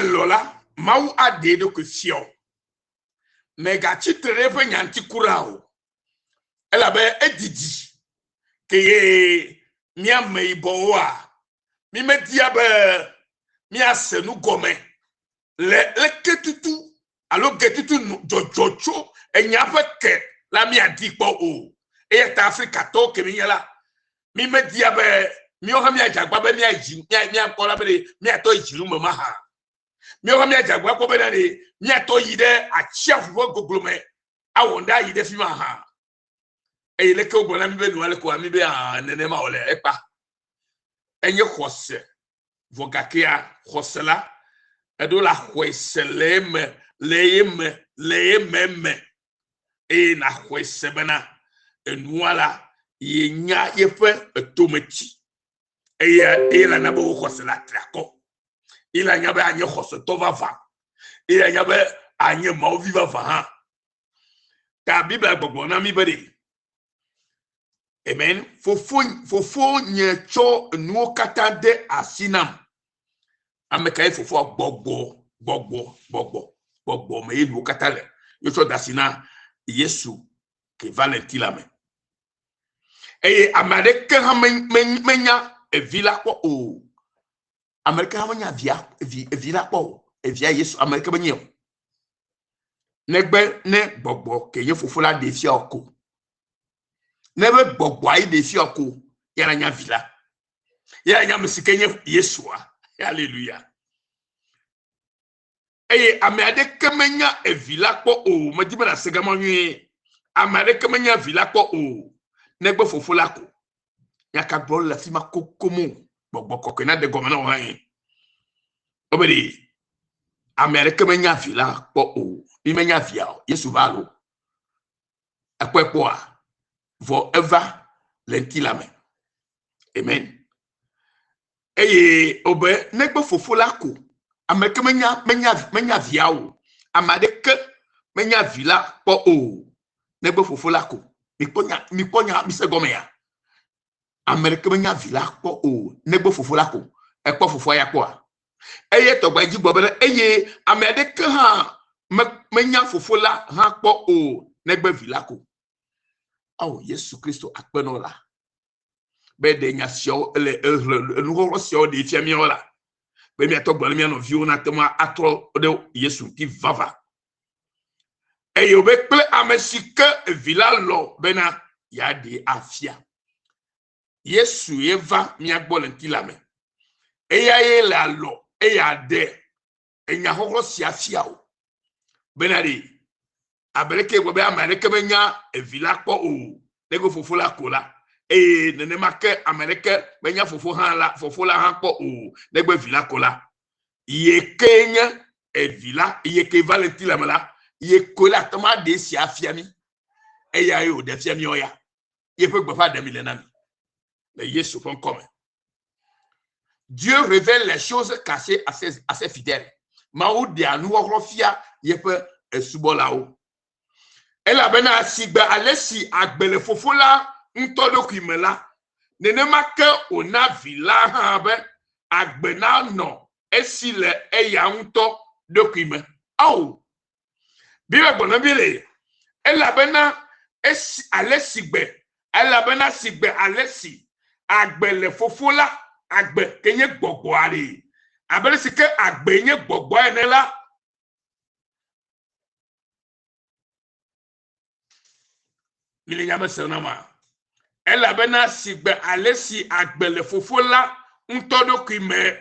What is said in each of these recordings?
elɔ la, Mawu aɖe eɖokui fia wò. Mègatsi tre ɖe eƒe nya ŋuti kura o, elabe edidi keye mía ameyibɔwoa, mímedia be míase nu gɔme le leke tutu alo getutu nu dzɔdzɔ tso enya ƒe ke la míadi kpɔ o. Eya ta Afrikatɔwo ke míenye la, mímedia be míawo hã míadze agbagba be míadzi míakpɔ la be ɖe míatɔ yi dzilu me mahã. Míawo hã míadze agbagba kpɔ bena ɖe míatɔ yi ɖe atsiaƒu ƒe goglome awɔ ŋɖe ayi ɖe fi ma hã. Eye leke wogblɔ na mí be nua le koa, mí be aa nenema wòle ekpa. Enye xɔse Vɔ gakea xɔse la, eɖo la xɔe se le eme, le eme, le eme me. Eye naxɔe se bena enua la, yenya yeƒe etometsi. Eye eye la na be wò xɔse la tri akɔ. Eye la nya be anye xɔsetɔ vavã. Eye la nya be anye Mawu vi vavã hã. Ta Biblia gbɔgblɔ na mí be ɖe Amen. Fofo, fofonye tsɔ nuwo katã de asi nam. Ame kae fofoa? Gbɔgbɔ, gbɔgbɔ, gbɔgbɔ, gbɔgbɔ me ye nuwo katã le. Wotsɔ de asi na Yesu ke va le ŋutilã me. Eye ame aɖeke hã menya evi la kpɔ o. Ame aɖeke hã menya via, vi, evi la kpɔ o. Evia Yesu, ame aɖeke menyae o. Negbe ne gbɔgbɔ ke nye fofo la ɖee fia ko. Ne be gbɔgbɔa yi ɖee fia ko, ya la nya vi la. Ya la nya ame si ke nye Yesua. Haleluya. Eye ame aɖeke menya evi la kpɔ o. Medi be nàse gama nyuie. Ame aɖeke menya vi la kpɔ o, negbe fofo la ko. Nya ka gblɔm le afi ma kokomo? Gbɔgbɔ kɔkɔe naɖe gɔme na wò hã ye. Wobe ɖe ame aɖeke menya vi la kpɔ o. Mi menya via o. Yesu va alo? Ekpɔe kpɔa? Vɔ eva le ŋutilã me. Amen. Eye wobe negbe fofo la ko. Ame ke menya menya menya via o. Ame aɖeke menya vi la kpɔ o. Negbe fofo la ko. Mikpɔ nya mikpɔ nya mise gɔme ya. Ame ɖeke menya vi la kpɔ o. Negbe fofo la ko. Ekpɔ fofoa ya kpɔa? Eye tɔgba dzi gblɔ be eye ame aɖeke hã menya fofo la hã kpɔ o. Negbe vi la ko. Ao Yesu Kristo akpenɔ la. be ɖe nya siawo le ehlẽ enuxɔxlɔ siawo ɖee fia míawo la, be míatɔ gblɔ ne mía nɔviwo nate ŋu atrɔ ɖe Yesu ŋuti vava. Eye wòbe kple ame si ke vi la lɔ bena yeaɖee afia. Yesu ye va mía gbɔ le ŋutilã me. Eya ye le alɔ eye aɖe enya xɔxlɔ sia fia o. Bena ɖe abe leke gblɔ be ame aɖeke menya evi la kpɔ o, negbe fofo la ko la, eye nenema ke ame aɖeke menya fofo hã la, fofo la hã kpɔ o, negbe vi la ko la. Ye ke nye evi la, ye ke va le ŋutilã me la, ye koe la ate ŋu aɖe esia afia mí. Eya ye wòɖe fia míawo ya. Yeƒe gbeƒã ɖem mi le na mi le Yesu ƒe ŋkɔ me. Dieu révèle les choses cachées à ses, à ses fidèles. Mawu ɖea nuxɔxlɔ fia yeƒe esubɔlawo. Elabena sigbe ale si agbe le fofo la ŋutɔ ɖokui me la, nenema ke wòna vi la hã be agbe nanɔ esi le eya ŋutɔ ɖokui me. Ao! Biblia gblɔ na mí le elabena esi ale si gbe elabena si gbe ale si agbe le fofo la agbe ke nye gbɔgbɔa ɖe abe ale si ke agbe nye gbɔgbɔa ene la Mile nya me sem na ma. Elabena sigbe alesi agbe le Fofo la ŋutɔ ɖokui me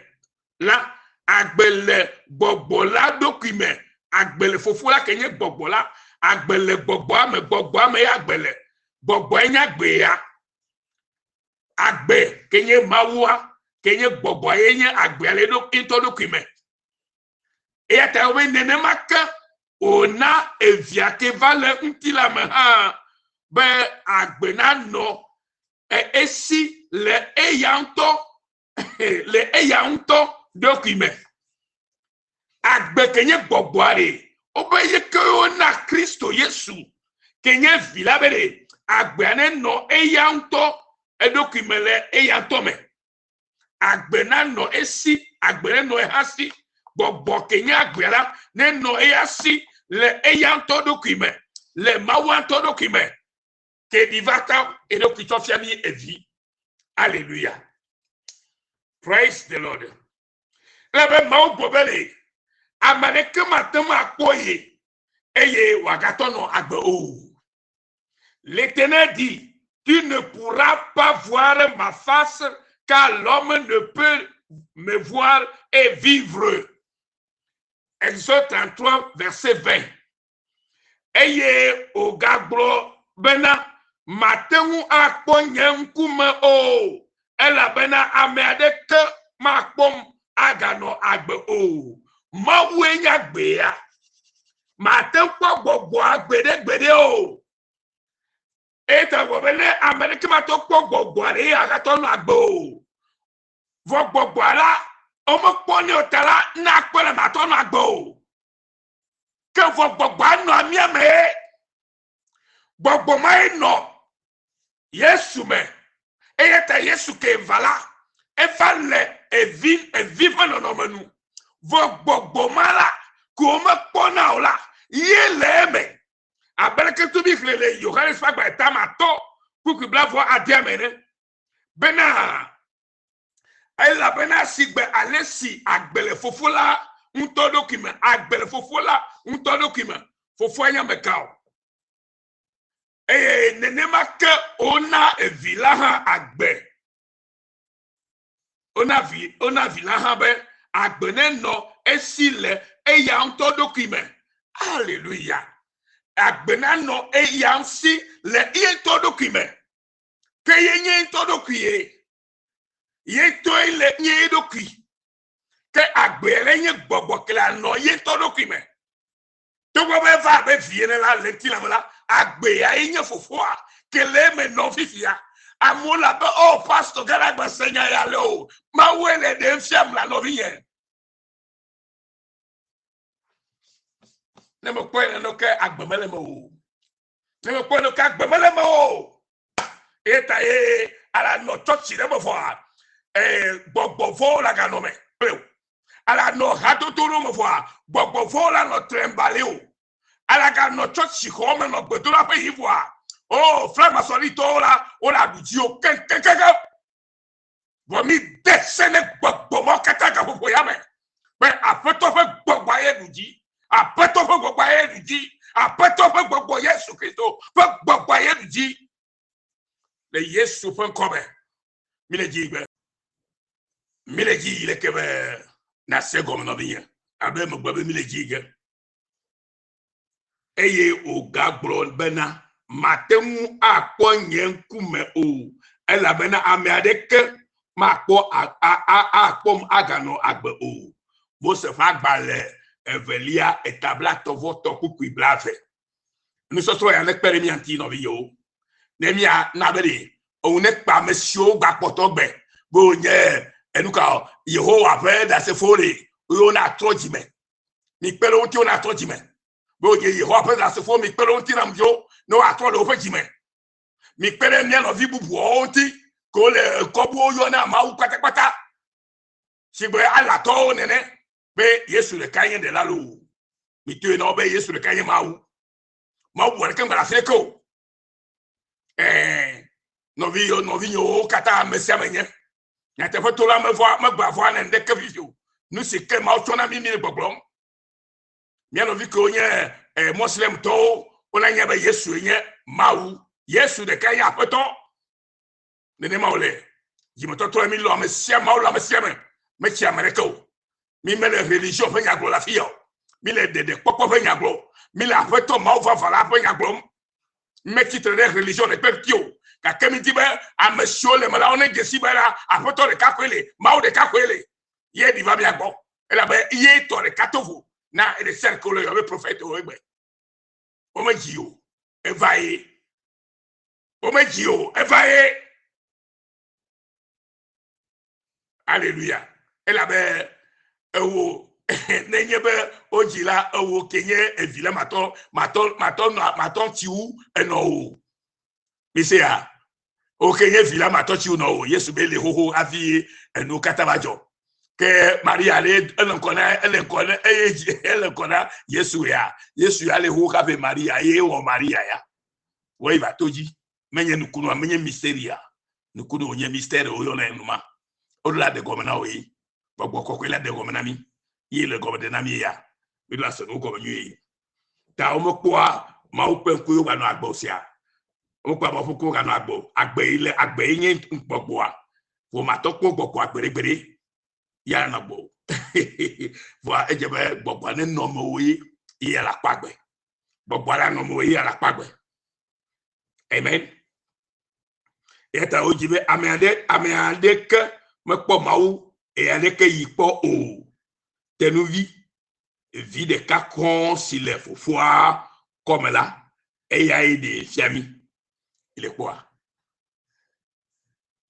la, agbe le Gbɔgbɔ la ɖokui me. Agbe le Fofo la ke nye Gbɔgbɔ la. Agbe le Gbɔgbɔa me, Gbɔgbɔa me ye agbe le. Gbɔgbɔe nye agbea. Agbe ke nye Mawua, ke nye Gbɔgbɔa ye nye agbea le eɖo ŋutɔ ɖokui me. Eya ta wobe nenema ke wòna evia ke va le ŋutilã me hã be agbe nanɔ esi le eya ŋutɔ le eya ŋutɔ ɖokui me. Agbe ke nye gbɔgbɔa ɖe wobe ye ke wona Kristo Yesu ke nye vi la be ɖe agbea nenɔ eya ŋutɔ eɖokui me le eya ŋutɔ me. Agbe nanɔ esi, agbe nenɔ eha si. Gbɔgbɔ ke nye agbea la nenɔ eya si le eya ŋutɔ ɖokui me, le Mawu ŋutɔ ɖokui me. Ke ɖi va ta eɖokui tsɔ fia mí evi. Aleluya. Praise the Lord. Ele be Mawu gblɔ be le ame aɖeke mate ŋu akpɔ ye eye wòagatɔ nɔ agbe o. L'Éternel dit, tu ne pourras pas voir ma face, car l'homme ne peut me voir et vivre. Exode 33, verset 20. Eye wògagblɔ bena, Màte ŋu akpɔ nye ŋkume o, elabena ame aɖeke makpɔm aganɔ agbe o. Mawue nye agbea. Màte ŋu kpɔ gbɔgbɔa gbeɖegbeɖe o. Eya ta wògblɔ be ne ame aɖeke mate ŋu kpɔ gbɔgbɔa ɖe ye agatɔ nɔ agbe o. Vɔ gbɔgbɔa la, womekpɔnɛ o ta la, ne akpɔe la, matɔ nɔ agbe o. Ke vɔ gbɔgbɔa nɔa mía me. Gbɔgbɔ mae nɔ Yesu me. Eya ta Yesu ke va la, eva le evi evi ƒe nɔnɔme nu. Vɔ gbɔgbɔ ma la, ke womekpɔna o la, ye le eme. Abe leke to mí xlẽ le Yohanes ƒe agbalẽ tame atɔ kpukpui blavɔ adea me ene. Bena elabena sigbe ale si agbe le fofo la ŋutɔ ɖokui me, agbe le fofo la ŋutɔ ɖokui me, fofoa nye ame ka o. Eye nenema ke wona evi la hã agbe. Wona vi, wona vi la hã be agbe nenɔ esi le eya ŋutɔ ɖokui me. Aleluya. Agbe nanɔ eya si le ye ŋutɔ ɖokui me. Ke ye nye ŋutɔ ɖokui ye. Ye ŋutɔe le nye ye ɖokui. Ke agbea le nye gbɔgbɔ ke la nɔ ye ŋutɔ ɖokui me. Togbɔ be eva abe vi ene la le ŋutilã me la, agbea ye nye fofoa ke le eme nɔ fifia. Amewo le abe, oh, pastor gã la gbe se nya ya le o. Mawue le ɖem fiam la nɔvinye. Ne mekpɔe nene ke agbe mele me o. Ne mekpɔe nene ke agbe mele me o. Eya ta ye ala nɔ tsɔtsi ɖe me vɔa, ee, gbɔgbɔ vɔ̃wo la ganɔ me kple o. Ala nɔ hadodo ɖe me vɔa, gbɔgbɔ vɔ̃wo la nɔ trembali o. Ala ganɔ tsɔtsi xɔ me nɔ gbedoɖaƒe yi vɔa, o flamasɔɖitɔwo la, wole aɖu dzi o keŋkeŋkeŋ. Vɔ mi de se ne gbɔgbɔ mawo katã gaƒoƒo ya me be Aƒetɔ ƒe gbɔgbɔa ye ɖu dzi. Aƒetɔ ƒe gbɔgbɔa ye ɖu dzi. Aƒetɔ ƒe gbɔgbɔ Yesu Kristo ƒe gbɔgbɔa ye ɖu dzi. Le Yesu ƒe ŋkɔ me, mi le dzi gbe. Mi le dzi yi leke be nase gɔme nɔvinye abe megblɔ be mi le dzi ge. Eye wògagblɔ bena, Mate ŋu akpɔ nye ŋkume o, elabena ame aɖeke makpɔ akpɔm aganɔ agbe o. Mose ƒe agbalẽ evelia eta blatɔ̃ vɔ tɔ̃ kpukpui blave. Nusɔsrɔ̃ ya nekpe ɖe mía ŋuti nɔvinyewo, ne míana be ɖe eŋu nekpe ame siwo gakpɔtɔ gbe be wonye enuka Yehowa ƒe ɖasefowo ɖe, wonatrɔ dzime mikpe ɖe wo ŋuti wonatrɔ dzime be wodze Yehowa ƒe ɖasefowo mikpe ɖe wo ŋuti nam dzo ne woatrɔ le woƒe dzime. Mikpe ɖe mía nɔvi bubuawo ŋuti ke wole kɔbuwo yɔ na Mawu kpatakpata sigbe Alatɔwo nene be Yesu ɖeka nye ɖela loo. Mitoe na wo be Yesu ɖeka nye Mawu. Mawu bu aɖeke ŋgba le afi ɖeke o. Ɛɛ nɔvi nɔvinyewo katã ame sia ame nye. Nyateƒetola mevɔa megbea vɔa ne ŋɖeke fifi o. Nu si ke Mawu tsɔ na mí míele gbɔgblɔm. Mía nɔvi kewo nye eh, Moslemtɔwo wonanya be Yesue nye Mawu. Yesu ɖeka nye Aƒetɔ. Nenema wòle. Dzimetɔtrɔ mi lɔ ame sia Mawu lɔ ame sia ame. Metsi ame ɖeke o. Mi mele religion ƒe nya gblɔ le afi ya o. Mi le ɖeɖekpɔkpɔ ƒe nya gblɔ. Mi le Aƒetɔ Mawu vavã la ƒe nya gblɔm. Metsi tre ɖe religion ɖekpe ŋuti o. Gake mi di be ame siwo le eme la wonedze si be la Aƒetɔ ɖeka koe le, Mawu ɖeka koe le. Ye ɖi va mia gbɔ. Elabe ye tɔ ɖeka to vo na ɖe sia ɖe ke wole yɔ be profɛtwo egbe. Womedzi o, eva ye. Womedzi o, eva ye. Aleluya. Elabe ewo nenye be wodzi la ewo ke nye evi la matɔ matɔ matɔ nɔ matɔ tsi wu enɔ o. Mise ya wo ke nye vi la matɔ tsi wu nɔ o. Yesu be le xoxo hafi enu katã va dzɔ. Ke Maria le ele ŋkɔ na ele ŋkɔ na eye dzi ele ŋkɔ na Yesu ya. Yesu ya le xoxo kafe Maria ye wɔ Maria ya. Wɔ yi va to dzi. Menye nukunua, menye mysteria. Nukunu wònye mystère woyɔna enuma. Woɖo la ɖe gɔme na wò ye. Gbɔgbɔ kɔkɔe la ɖe gɔme na mí. Ye le gɔme ɖe na mí ya. Míɖo la se nuwo gɔme nyuie. Ta womekpɔa Mawu ƒe ŋku ye wòganɔ agbe o sia. Womekpɔa Mawu ƒe ŋku wòganɔ agbe o. Agbe yi le agbe ye nye gbɔgbɔa. Vɔ matɔ kpɔ gbɔgbɔa gbeɖegbeɖe ya nɔ agbe o. Vɔa edze be gbɔgbɔa nenɔ mewò ye ye la kpɔ agbe. Gbɔgbɔa la nɔ mewò ye la kpɔ agbe. Amen. Eya ta wodzi be ame aɖe ame aɖeke mekpɔ Mawu eya aɖeke yi kpɔ o. Tenuvi vi ɖeka kɔŋ si le fofoa kɔme la, eyae ɖee fia mí. Le kpɔa?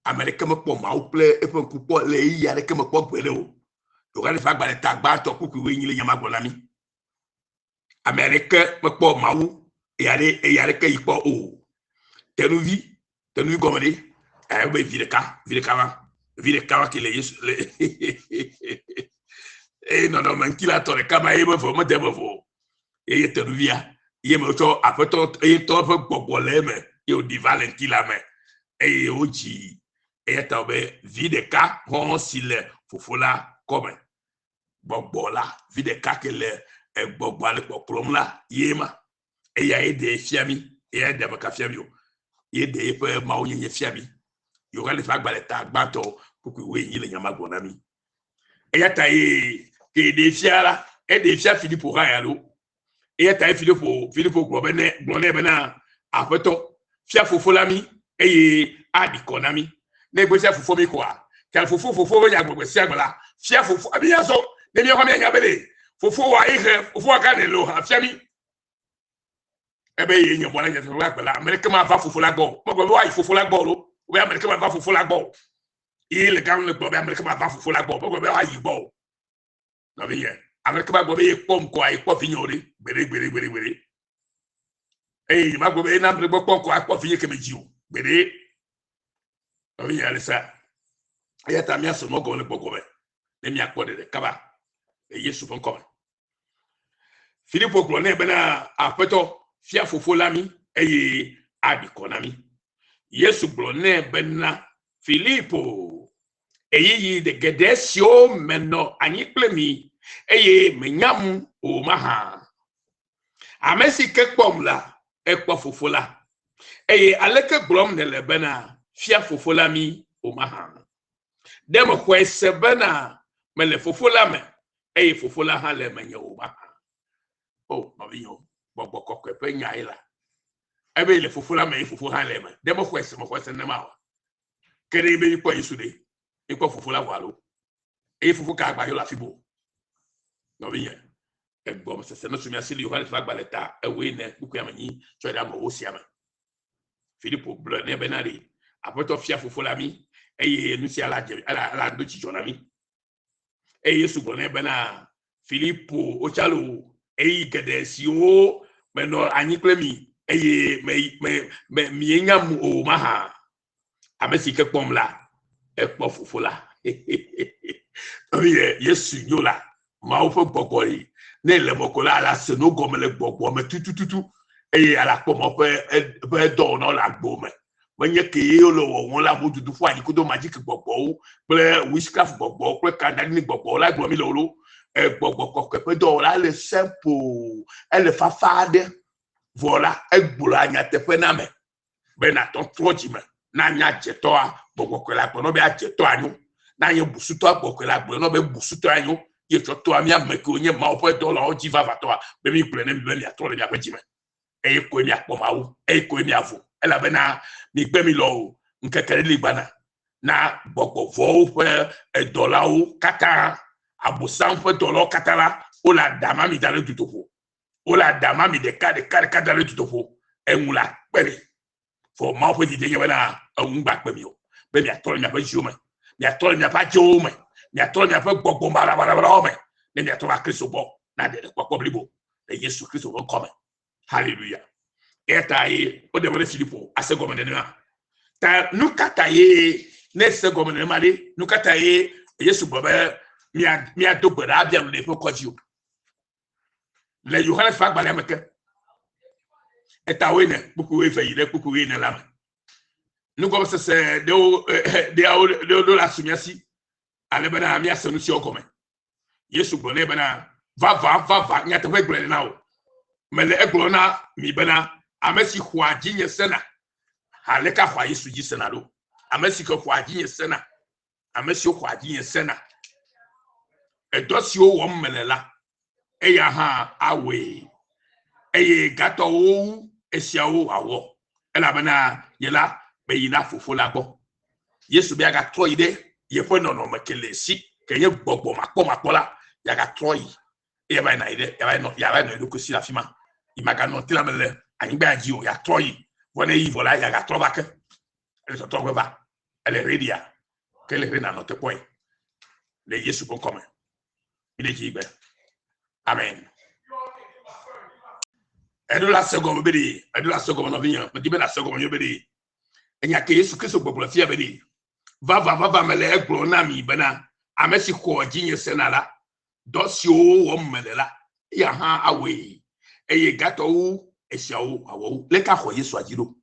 Ame aɖeke mekpɔ Mawu kple eƒe ŋku kpɔ le ɣeyiɣi aɖeke me kpɔ gbeɖe o. Yohanes ƒe agbalẽ ta gbãtɔ kpukpui wuenyi le nya ma gblɔ na mí. Ame aɖeke mekpɔ Mawu eya ɖe eya aɖeke yi kpɔ o. Tenuvi, tenuvi gɔme ɖe? Eya be vi ɖeka, vi ɖeka va, vi ɖeka va ke le Yesu le eye nɔnɔme ŋutilãtɔ ɖeka ma ye meve mede eme vɔ o. Eye tenuvia ye me wotsɔ aƒetɔ eye ŋutɔ ƒe gbɔgbɔ le eme ye wòɖi va le ŋutilã me eye wodzi eya ta be vi ɖeka hɔ̃ si le fofo la kɔme. Gbɔgbɔ la, vi ɖeka ke le gbɔgbɔa le kpɔkplɔm la, ye ma. Eya ye ɖee fia mí. Eya ye ɖe ameka fia mí o. Ye ɖe eƒe mawunyenye fia mí. Yohanes ƒe agbalẽ ta gbãtɔ kpukpui wuenyi le nya ma gblɔ na mí. Eya ta ye ke ɖee fia la, eɖee fia Filipo hã ya lo. Eya ta ye Filipo, Filipo gblɔ be nɛ, gblɔ nɛ bena, Aƒetɔ, fia fofo la mí eye aɖi kɔ na mí. Ne egbe fia fofo mí koa, ke fofo fofo ƒe nya gblɔ gbe sia gbe la, fia fofo mí azɔ ne míaƒe míanya be ɖe fofo wa ehe fofoa ka ne le o hã fia mí. Ebe ye nye mɔ la nyateƒe ƒe agbe la, ame ɖeke mava fofo la gbɔ o. Megblɔ be woayi fofo la gbɔ o lo. Wobe ame ɖeke mava fofo la gbɔ o. Ye le gã le gblɔ be ame ɖeke mava fofo la gbɔ o. Megblɔ be woayi gbɔ o. Nɔvinye, ame ɖeke magblɔ be yekpɔ ŋkɔa, yekpɔ vinye o ɖe. Gbeɖe, gbeɖe, gbeɖe, gbeɖe. Eye nyemagblɔ be ena ame ɖe gbɔ kpɔ ŋkɔ akpɔ vinye ke medzi o. Gbeɖe. Nɔvinye Alisa, eya ta míase nua gɔme le gbɔgbɔ me ne míakpɔ ɖeɖe kaba le Yesu ƒe ŋkɔ me. Filipo gblɔ nɛ bena, Aƒetɔ, fia Fofo la mí, eye aɖi kɔ na mí. Yesu gblɔ nɛ bena, Filipo, ɣeyiɣi geɖe siwo menɔ anyi kple mi, eye mènyam o mahã? Ame si ke kpɔm la, ekpɔ Fofo la. Eye aleke gblɔm nèle bena, Fia Fofo la mí o mahã? Ɖe mexɔe se bena mele Fofo la me, eye Fofo la hã le menye o mahã? O, nɔvinyewo, gbɔgbɔ kɔkɔe ƒe nyae la. Ebe le Fofo la me eye Fofo hã le eme. Ɖe mexɔe se, mexɔe se nenema oa? Ke ɖe be míkpɔ Yesu ɖe, míkpɔ Fofo la vɔ alo? Eye Fofo ka agba yɔ le afi bo? Nɔvinye, egɔmesese mesu mía si le Yohanes ƒe agbalẽ ta ewoe ne kpukpuia me nyi tsɔe ɖe amewo sia me. Filipo gblɔ nɛ bena ɖe Aƒetɔ fia Fofo la mí, eye nu sia la dze ela ela do dzidzɔ na mí. Eye Yesu gblɔ nɛ bena, Filipo, wotsa lo, ɣeyiɣi geɖe siwo menɔ anyi kple mi eye me me me mienyam o mahã? Ame si ke kpɔm la, ekpɔ Fofo la. Eye Yesu nyo la, Mawu ƒe gbɔgbɔ li. Ne le me ko la, ala se nu gɔme le gbɔgbɔ me tutututu eye ala kpɔ Mawu ƒe ƒe dɔwɔnawo le agbo me. Menye ke ye wole wɔwɔm la, vodudu ƒu anyi kudo magic gbɔgbɔwo kple witchcraft gbɔgbɔwo kple kandagni gbɔgbɔwo la gblɔ mi le wo lo. Gbɔgbɔ kɔkɔe ƒe dɔwɔla ele simple, ele fafa aɖe. Vɔ la, egblɔa nyateƒe na ame. be nàtɔ trɔ dzime na nye adzetɔa gbɔgbɔ kɔe la gblɔ nɔ be adzetɔ anyo na nye busutɔa gbɔgbɔ la gblɔ nɔ be busutɔ anyo ye tsɔ toa mía ame kewo nye Mawu ƒe dɔwɔlawo dzi vavãtɔa be mígblɔe ne mi be miatrɔ le miaƒe dzime eye koe miakpɔ Mawu eye koe miavo elabena migbe mi lɔ o ŋkeke ɖe li gbana na gbɔgbɔ vɔ̃wo ƒe dɔlawo katã abosam ƒe dɔlawo katã la wole aɖama mi da ɖe dutoƒo Wole aɖa ma mi ɖeka ɖeka ɖeka da ɖe dutoƒo. Eŋu le akpe mi. Vɔ Mawu ƒe didi nye bena eŋu ŋgba kpe mi o. Be miatrɔ le miaƒe dziwo me. Miatrɔ le miaƒe adzewo me. Miatrɔ le miaƒe gbɔgbɔ baɖabaɖabaɖawo me. Ne miatrɔ va Kristo gbɔ na ɖeɖekpɔkpɔ blibo le Yesu Kristo ƒe ŋkɔ me. Haleluya. Eya ta ye woɖe mɔ ɖe Filipo ase gɔme nenema. Ta nu ka ta ye ne ese gɔme nenema ɖe? Nu ka ta ye Yesu gblɔ be Mia miado gbe ɖa abia nu le eƒe ŋkɔ dzi o. Le Yohanes ƒe agbalẽa me ke, eta woene kpukpui wuieve yi ɖe kpukpui wuiene la me. Nugɔmesese ɖewo ɖeawo ɖewo ɖo la su mía si ale bena míase nu siawo gɔme. Yesu gblɔ nɛ bena, Vavã, vavã, nyateƒe gblɔe na wò. Mele egblɔm na mi bena, ame si xɔa dzinye sena, aleke xɔa Yesu dzi sena ɖo? Ame si ke xɔa dzinye sena, ame siwo xɔa dzinye sena, edɔ siwo wɔm mele la, eya hã awɔe, eye gatɔwo wu esiawo wòawɔ, elabena nye la meyina Fofo la gbɔ. Yesu be yeagatrɔ yi ɖe yeƒe nɔnɔme ke le esi, ke nye gbɔgbɔ makpɔmakpɔ la, yeagatrɔ yi eye yeava yi ɖe yeava nɔ yeava nɔ eɖokui si le afi ma. Yi maganɔ ŋutilã me le anyigba ya dzi o, yeatrɔ yi. Vɔ ne eyi vɔ la, yeagatrɔ va ke. Ele tɔtrɔ gbe va. Ele redia. Ke le re nanɔ te kpɔe. Le Yesu ƒe ŋkɔ me. Mi ɖe dzi gbe. Amen. Eɖo la se gɔme be ɖe, eɖo la se gɔme nɔvinye, medi be na se gɔme nyuie be ɖe. Enya ke Yesu Kristo gbɔgblɔ fia be ɖe, vava vava mele egblɔ na mi bena, ame si xɔ dzinye sena la, dɔ siwo wɔm mele la, eya hã awɔe, eye gatɔ wu esiawo awɔ wu. Leke axɔ Yesua dzi ɖo?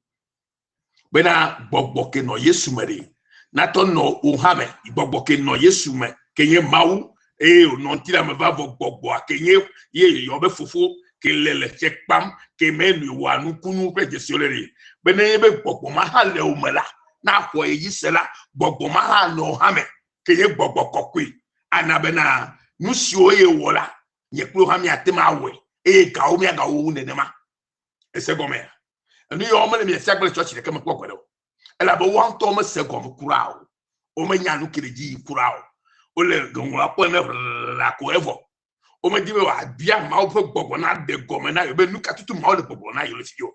Bena gbɔgbɔ ke nɔ Yesu me ɖe, natɔ nɔ wò hã me. Gbɔgbɔ ke nɔ Yesu me, ke nye Mawu, eye wònɔ ŋutilã me va vɔ gbɔgbɔa ke nye ye yɔ be Fofo, ke le le tse kpam, ke me nue wɔa nukunu kple dzesiwo le ɖe. Be nenye be gbɔgbɔ ma hã le wò me la, na xɔ ye dzi se la, gbɔgbɔ ma hã nɔ wò hã me, ke nye gbɔgbɔ kɔkɔe ana bena nu siwo ye wɔ la, nye kple wò hã míate ŋu awɔe, eye gawo míagawɔ wu nenema. Ese gɔmea? Enu yawo mele mia fia gbe le tsɔtsi ɖeke me kpɔ gbeɖe o. Elabe woa ŋutɔ mese gɔme kura o. Womenya nu ke le dzi yi kura o. Wole ŋɔŋlɔa kpɔm ne ʋlala ko evɔ. Womedi be wòabia Mawu ƒe gbɔgbɔ naɖe gɔme na yewo be nu ka tutu Mawu le gbɔgblɔ na yewo le fi o.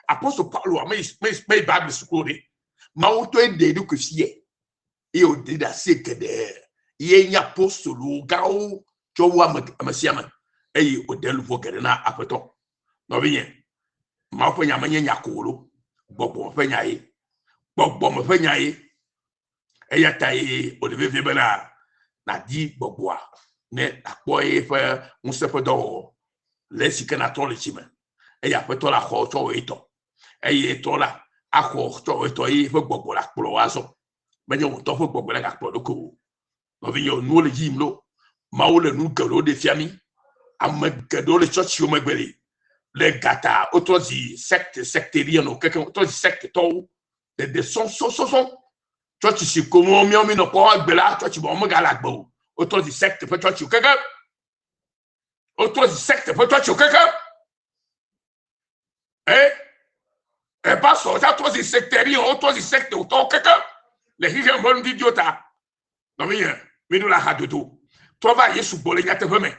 Apostol Paulo meyi meyi meyi Bible suku o ɖe. Mawu ŋutɔe ɖe eɖokui fiae eye wòɖe ɖase geɖe. Ye nye apostolo gãwo tsɔ wu ame ame sia ame eye wòɖe luʋɔ geɖe na Aƒetɔ. Nɔvinye, Mawu ƒe nya menye nya ko lo, gbɔgbɔ ƒe nya ye. Gbɔgbɔ me ƒe nya ye. Eya ta ye wòle vevie bena nàdi gbɔgbɔa ne nàkpɔ eƒe ŋusẽ ƒe dɔwɔwɔ le esi ke nàtrɔ le tsi me. Eye Aƒetɔ la xɔ tsɔ wɔ etɔ. Eye etɔ la axɔ tsɔ wɔ etɔ eye eƒe gbɔgbɔ la kplɔ wò azɔ. Menye wò ŋutɔ ƒe gbɔgbɔ la gakplɔ ɖokuiwò o. Nɔvinyewo, nuwo le dzi yim ɖo. Mawu le nu geɖewo ɖe fia mí. Ame geɖewo le tsɔtsiwo megbe li. Le gata wotrɔ zi secte, sectarian kekeŋ, wotrɔ zi sectetɔwo ɖeɖe sɔsɔsɔsɔ. Tsɔtsi si ko me míawo míenɔ kpɔ egbe la, tsɔtsi mawo megale agbe o. Wotrɔ zi secte ƒe tsɔtsiwo kekeŋ. Wotrɔ zi secte ƒe tsɔtsiwo kekeŋ. E, eba sɔ tsa trɔ zi sectarian, wotrɔ zi secte wotɔwo kekeŋ le xexea ƒe nudidiwo ta. Nɔvinye, míɖo la hadodo. Trɔ va Yesu gbɔ le nyateƒe me.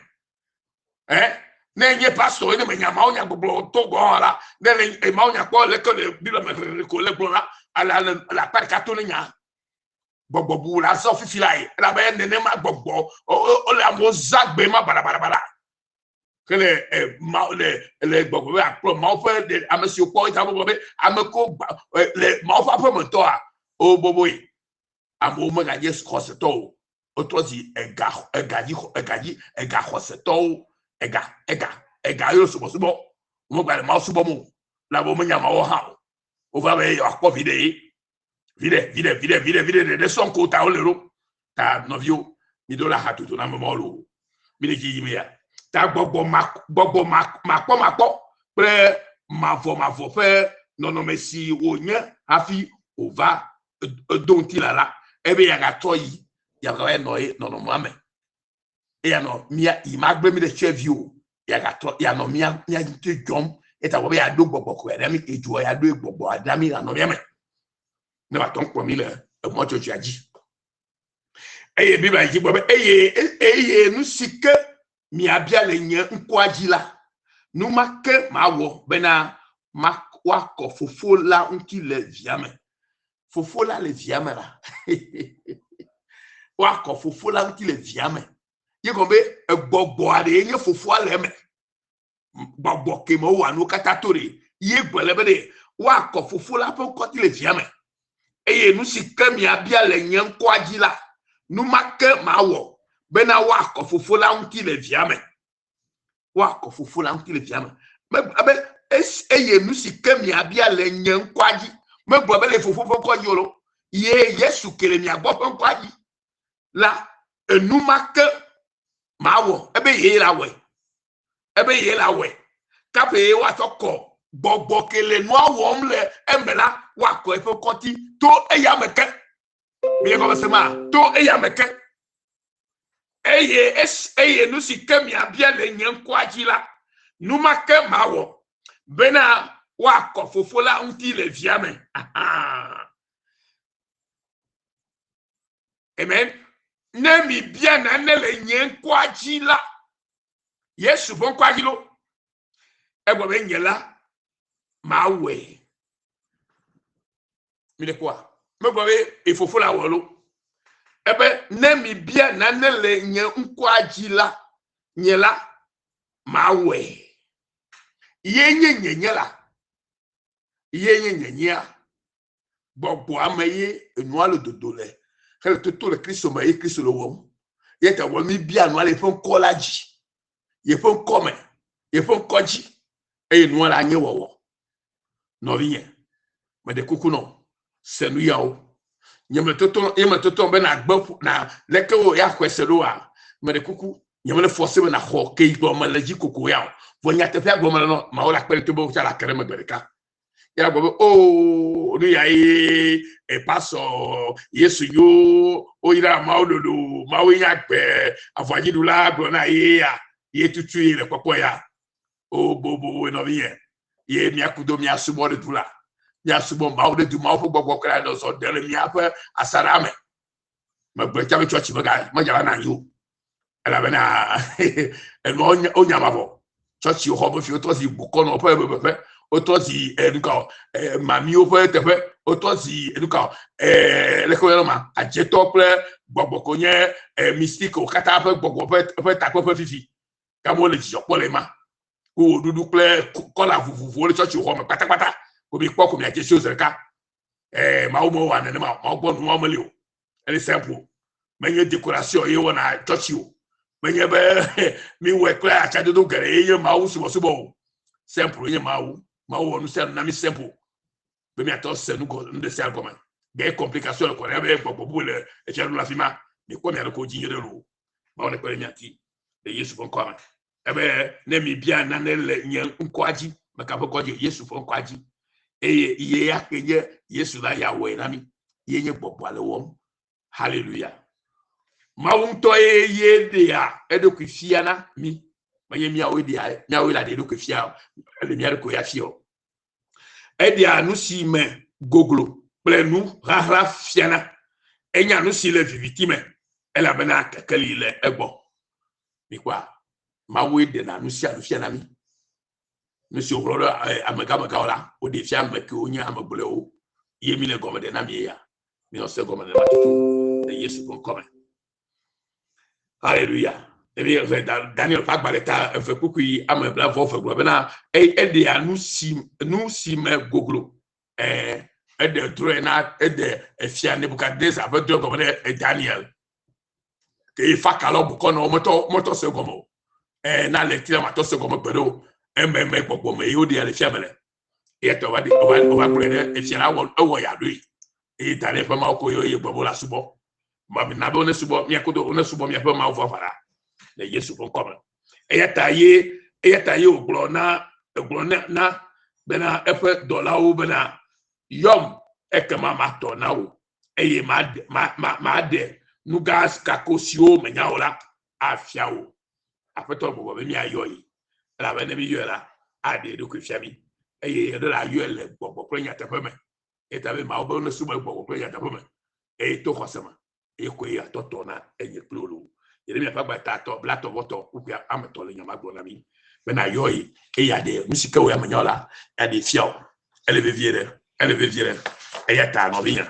Eh, ne enye pastor ne menya Mawu nya gbɔgblɔ to gɔ hã la, ne le Mawu nya kpɔ leke le Biblia me xexexe ko le gblɔ la, ale ale le akpa ɖeka to ne nya. Gbɔgbɔ bu la zɔ fifi la ye, elabe nenema gbɔgbɔ wole amewo zã gbe ma baɖabaɖabaɖa. Ke le eh, ma le le gbɔgbɔ be akplɔ Mawu ƒe ɖe ame siwo kpɔ eta gbɔgbɔ be ame ko le Mawu ƒe aƒe me tɔa, wo boboe. Amewo meganye xɔsetɔ o. Wotrɔ zi ega, ega dzi, ega dzi, ega xɔsetɔwo, ega, ega, ega yewo subɔsubɔ. Womegba le Mawu subɔm o. Elabe womenya Mawu hã o. Wova be yewoakpɔ viɖe ye. Viɖe, viɖe, viɖe, viɖe, viɖe ɖeɖe sɔŋ ko ta wole ɖo. Ta nɔviwo, miɖo la hadodo na ame mawo loo. Mi le dzi yim ya. Ta gbɔgbɔ ma, gbɔgbɔ ma, makpɔmakpɔ kple mavɔmavɔ ƒe nɔnɔme si wònye hafi wòva edo ŋutilã la, ebe yeagatrɔ yi, yeagava nɔ ye nɔnɔmea me. Eya nɔ mía, yi magblẽ mí ɖe tsɔevi o. Yeagatrɔ, yeanɔ mía, mía ŋuti dzɔm. Eta wɔ be yeaɖo gbɔgbɔ kɔkɔe ɖe mí, edzoa yeaɖo gbɔgbɔ ɖe mí anɔ mía me. Ne wòatɔ kplɔ mí le emɔ dzɔdzɔea dzi. Eye Biblia dzi gblɔ be eye eye nu si ke miabia le nye ŋkɔa dzi la, nu ma ke mawɔ bena woakɔ Fofo la ŋuti le Via me. Fofo la le Via me la, woakɔ Fofo la ŋuti le Via me. Ye gɔme be egbɔgbɔ aɖee nye Fofoa le eme. Gbɔgbɔ ke me wowɔa nuwo katã to ɖe. Ye gblɔ le be ɖe woakɔ Fofo la ƒe ŋkɔ ti le Via me. Eye nu si ke miabia le nye ŋkɔa dzi la, nu ma ke mawɔ. bena woakɔ Fofo la ŋuti le Via me. Woakɔ Fofo la ŋuti le Via me. Ebe eye nu si ke miabia le nye ŋkɔa dzi, megblɔ be le Fofo ƒe ŋkɔ dzi o lo, ye Yesu ke le mia gbɔ ƒe ŋkɔa dzi la, enumake mawɔ. Ebe yee la wɔe. Ebe yee la wɔe. Kaƒe ye woatsɔ kɔ gbɔgbɔ ke le nua wɔm le eme la, woakɔ eƒe ŋkɔ ti to eya me ke. Miele gɔme se ma? To eya me ke. Eye es, eye nu si ke miabia le nye ŋkɔa dzi la, nu ma ke mawɔ, bena woakɔ Fofo la ŋuti le Via me. Aha. Amen. Ne mibia nane le nye ŋkɔa dzi la, Yesu ƒe ŋkɔa dzi lo, egblɔ be nye la, mawɔe. Mi le kpɔa? Megblɔ be efofo la wɔ lo. Ebe ne mi bia nane le nye ŋkɔa dzi la, nye la mawɔe. Ye nye nye nye la. Ye nye nye nyea. Gbɔgbɔa me ye enua le dodo le hele toto le Kristo me ye Kristo le wɔm. Ye ta wɔ mi bia nua le eƒe ŋkɔ la dzi. Yeƒe ŋkɔ me, yeƒe ŋkɔ dzi eye nua la nye wɔwɔ. Nɔvinye, meɖe kuku nɔ, se nu yawo. Nye me toto, nye me toto be na gbe na leke wo ya xɔe se ɖoa? Meɖe kuku, nye me le fɔse be na xɔ ke yi gblɔ me le dzi koko ya o. Vɔ nyateƒea gblɔ me le nɔ, Mawu la kpe ɖe to be wotsa la ke ɖe megbe ɖeka. Ya gblɔ be, o, nu ya ye epasɔ Yesu nyo, woyra Mawu ɖoɖo, Mawu nye agbe, avɔadziɖula gblɔ na ye ya, ye tutu ye le kpɔkpɔ ya. O bobo nɔvinye, ye míaku do míasubɔ ɖe du la, míasubɔ Mawu ɖe du, Mawu ƒe gbɔgbɔ kura nɔ zɔ ɖe le míaƒe asaɖa me. Megblɔ tsa be tsɔtsi mega medzava na anyi o, elabena enua wonya ma vɔ. Tsɔtsi xɔ be fi wotrɔ zi bokɔnɔ ƒe bebeƒe, wotrɔ zi enuka mamiwo ƒe teƒe, wotrɔ zi enuka leke woyɔna ma adzetɔ kple gbɔgbɔ ko nye mystique wo katã ƒe gbɔgbɔ ƒe ƒe takpeƒe fifi. Ke amewo le dzidzɔ kpɔ le ema. Ko ɖuɖu kple kɔla vovovowo le tsɔtsi xɔ me kpatakpata. Ko mi kpɔ ko mi adze si wo zeɖeka. Ɛɛ Mawu mewɔa nenema o. Mawu gbɔ nuwa meli o. Ele simple. Menye decoration ye wɔna tsɔtsi o. Menye be mi wɔe kple atsadodo geɖe ye nye Mawu subɔsubɔ o. Simple ye nye Mawu. Mawu wɔ nu sia nu na mi simple. Be miatɔ se nu gɔ nu ɖe sia gɔme. Ge complication le kɔ ɖe be gbɔgbɔ bu le etsia ɖo le afi ma. Mi kpɔ mia ɖokuiwo dzi nyuie ɖe loo. Mawu nekpe ɖe mia ŋuti le Yesu ƒe ŋkɔa me. Ebe ne mi bia nane le nye ŋkɔa dzi, meka ƒe ŋkɔ dzi, Yesu ƒe ŋkɔa dzi. Eye ye ya ke nye Yesu la ya wɔe na mi. Ye nye gbɔgbɔa le wɔm. Hallelujah. Mawu ŋutɔ ye ye ɖea eɖokui fia na mi. Menye míawoe ɖea, míawoe la ɖe eɖokui fia le mía ɖokui ya fia o. Eɖea nu si me goglo kple nu ɣaɣla fiana. Enya nu si le viviti me elabena kekeli le egbɔ. Mikpɔa, Mawue ɖena nu sia nu fiana mí. Nu si woɣlɔ ɖe eh, amegãmegãwo la, woɖe fia ame kewo nye ame gblɔewo. Ye mi le gɔme ɖe na mi ya. Minɔ se gɔme nenema tutu le Yesu ƒe ŋkɔ me. Haleluya. Ne míexlẽ Daniel ƒe agbalẽ ta eve kpukpui ame blaeve eve gblɔ bena eɖea nu si nu si me goglo. Ɛɛ eɖe drɔ̃e na eɖe efia Nebukadnezar ƒe drɔ̃e gɔme ɖe Daniel. Ke ye fa kalɔ bukɔ nɔ wometɔ wometɔ se gɔme o. Ɛɛ na le tia matɔ se gɔme gbeɖe o. Ememe gbɔgbɔ me ye woɖea le fia me le. Eya ta wova ɖe wova wova gblɔe ɖe efia la wɔ ewɔ ya ɖoe. Eye da ɖe eƒe Mawu ko ye gblɔ be wole asubɔ. Ma na be wone subɔ mía kodo wone subɔ míaƒe Mawu vavã la le Yesu ƒe ŋkɔ me. Eya ta ye eya ta ye wògblɔ na egblɔ na na bena eƒe dɔlawo bena yɔm ekema matɔ na wò eye maɖe ma ma maɖe nu gã kako siwo menya o la afia wò. Aƒetɔ gbɔgbɔ be míayɔ yi elabe ne míyɔe la aɖe eɖokui fia mí eye eɖo la yɔe le gbɔgbɔ kple nyateƒe me. Eya ta be Mawu be wonesubɔ le gbɔgbɔ kple nyateƒe me eye to xɔse me eye koe atɔtɔ na enye kple wò loo. Yeremia ƒe agbalẽ tatɔ blatɔ vɔtɔ kpukpui ame etɔ̃ le nya ma gblɔ na mí bena yɔ ye eye aɖe nu si ke wò ya menya o la aɖee fia wò. Ele vevie ɖe, ele vevie ɖe. Eya ta nɔvinye,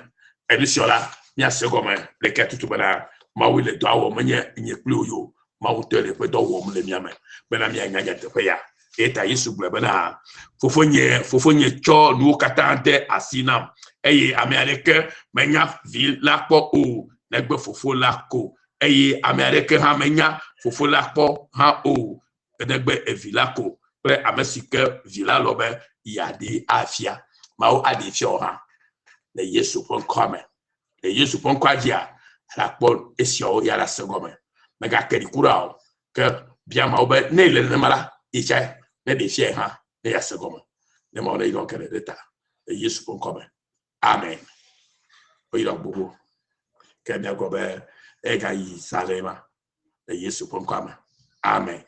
enu sia la míase egɔme ɖekɛ tutu bena Mawu le dɔa wɔm menye nye kpli wò yo. Mawu ŋutɔe le eƒe dɔ wɔm le mía me bena míanya nyateƒe ya. Eya ta Yesu gblɔe bena, Fofonye, Fofonye tsɔ nuwo katã de asi nam eye ame aɖeke menya Vi la kpɔ o negbe Fofo la ko. eye ame aɖeke hã menya Fofo la kpɔ hã o, negbe Evi la ko kple ame si ke Vi la lɔ̃ be yeaɖee afia. Mawu aɖee fia wò hã le Yesu ƒe ŋkɔa me. Le Yesu ƒe ŋkɔa dzia, àkpɔ esiawo ya la se gɔme. Mègake ɖi kura o, ke bia Mawu be ne le nenema la, ye tsɛ neɖee fiae hã ne yease gɔme. Ne Mawu neyra wò geɖe ɖe ta le Yesu ƒe ŋkɔ me. Amen. Woyra gbogbo. Ke míagblɔ be egayi zã ɖe ma le Yesu ƒe ŋkɔa me. Amen.